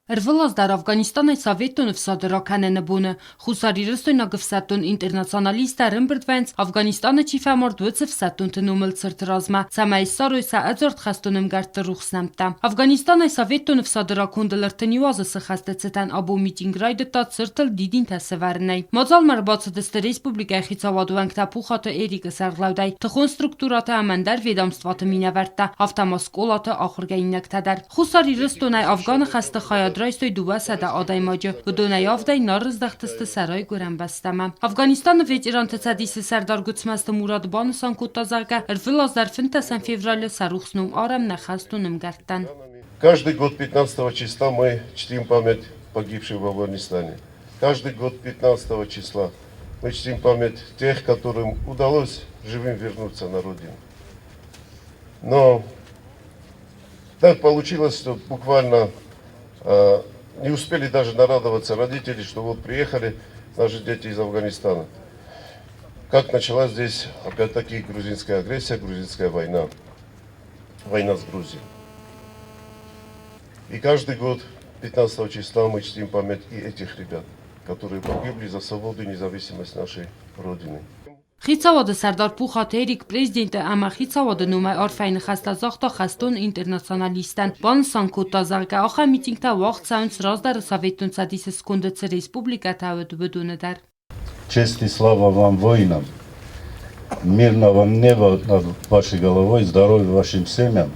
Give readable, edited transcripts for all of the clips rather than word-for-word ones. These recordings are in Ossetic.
Ӕрвылаз дӕр Афганистанӕй Советон ӕфсады ракӕныны боны хуссарирыстойнаг ӕфсӕддон интернационалисттӕ ӕрӕмбырд вӕййынц, Афганистаны чи фӕмард, уыцы ӕфсӕддонты номыл цырты размӕ, цӕмӕй ссарой сӕ ӕдзард хӕстон ӕмгӕртты рухс нӕмттӕ. Афганистанӕй Советон ӕфсады ракондыл 31 азы цы хӕсты цытӕн абон митинг райдыдта цыртыл дидинтӕ сӕвӕрынӕй. Мадзалмӕ ӕрбацыдысты республикӕйы хицауады уӕнгтӕ Пухаты Эрикы сӕргълӕудӕй, тыхон структурӕты ӕмӕ ӕндӕр ведомствоты минӕвӕрттӕ, афтӕ ма скъолаты ахуыргӕнинӕгтӕ дӕр. Хуссар Ирыстонӕй Афганы хӕсты хайад райстой 200 адӕймаджы, уыдонӕй авдӕй Нар рыздӕхтысты сӕ райгуырӕн бӕстӕмӕ. Афганистаны ветеранты цӕдисы сӕрдар Гуыцмӕзты Мурат банысан кодта, зӕгъгӕ, ӕрвылаз дӕр 15 февралы сӕ рухс ном арӕм нӕ хӕстон ӕмгӕрттӕн. Каждый год 15 числа мы чтим память погибших в Афганистане. Каждый год 15 числа мы чтим память тех, которым удалось живым вернуться на родину. Но так получилось, что буквально не успели даже нарадоваться родители, что вот приехали наши дети из Афганистана. Как началась здесь опять-таки грузинская агрессия, грузинская война, война с Грузией. И каждый год 15 числа мы чтим память и этих ребят, которые погибли за свободу и независимость нашей Родины. Хицауады сӕрдар Пухаты Эрик президенты ӕмӕ хицауады номӕй арфӕйы ныхӕстӕ загъта хӕстон интернационалисттӕн. Банысан кодта, зӕгъгӕ, ахӕм митингтӕ уагъд цӕуынц раздӕры Советон Цӕдисы сконды цы республикӕтӕ уыд, уыдоны дӕр. Честь и слава вам, воинам! Мирного неба над вашей головой, здоровья вашим семьям!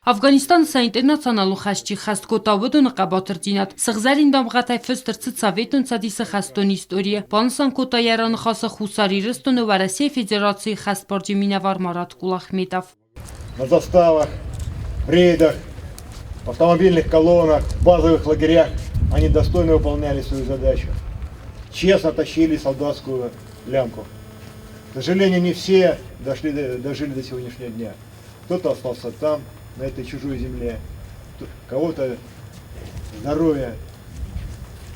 Афганистаны сӕ интернационалон хӕст чи хӕст кодта, уыдоны хъӕбатырдзинад сыгъзӕрин дамгъӕтӕй фыст ӕрцыд Советон Цӕдисы хӕстон историйы, банысан кодта йӕ раныхасы Хуссар Ирыстоны Уӕрӕсейы Федерацийы хӕстбарджын минӕвар Марат Кулахметов. На заставах, в рейдах, в автомобильных колоннах, в базовых лагерях они достойно выполняли свою задачу. Честно тащили солдатскую лямку. К сожалению, не все дошли, дожили до сегодняшнего дня. Кто-то остался там, на этой чужой земле, кого-то здоровье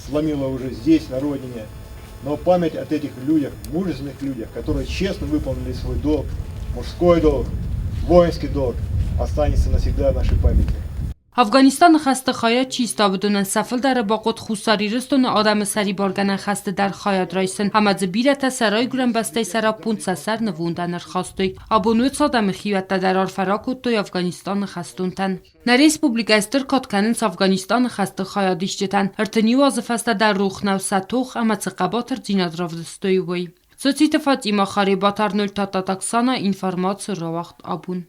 сломило уже здесь, на родине. Но память от этих людях, мужественных людях, которые честно выполнили свой долг, мужской долг, воинский долг, останется навсегда в нашей памяти. Афганистаны хӕсты хайад чи иста, уыдонӕн сӕ фылдӕры бахъуыд Хуссар Ирыстоны адӕмы сӕрибаргӕнӕн хӕсты дӕр хайад райсын, ӕмӕ дзы бирӕтӕ сӕ райгуырӕн бӕстӕйы сӕраппонд сӕ сӕр нывондӕн ӕрхастой. Абон уыцы адӕмы хиуӕттӕ дӕр арфӕ ракодтой Афганистаны хӕстонтӕн. Нӕ республикӕйы стыр кад кӕнынц Афганистаны хӕсты хайадисджытӕн, 31 азы фӕстӕ дӕр рох нӕу сӕ тох ӕмӕ цы хъӕбатырдзинад равдыстой, уый. Цоциты Фатимӕ, Харебаты Арнольд, Тадтаты Оксана, информаци рауагъд абон.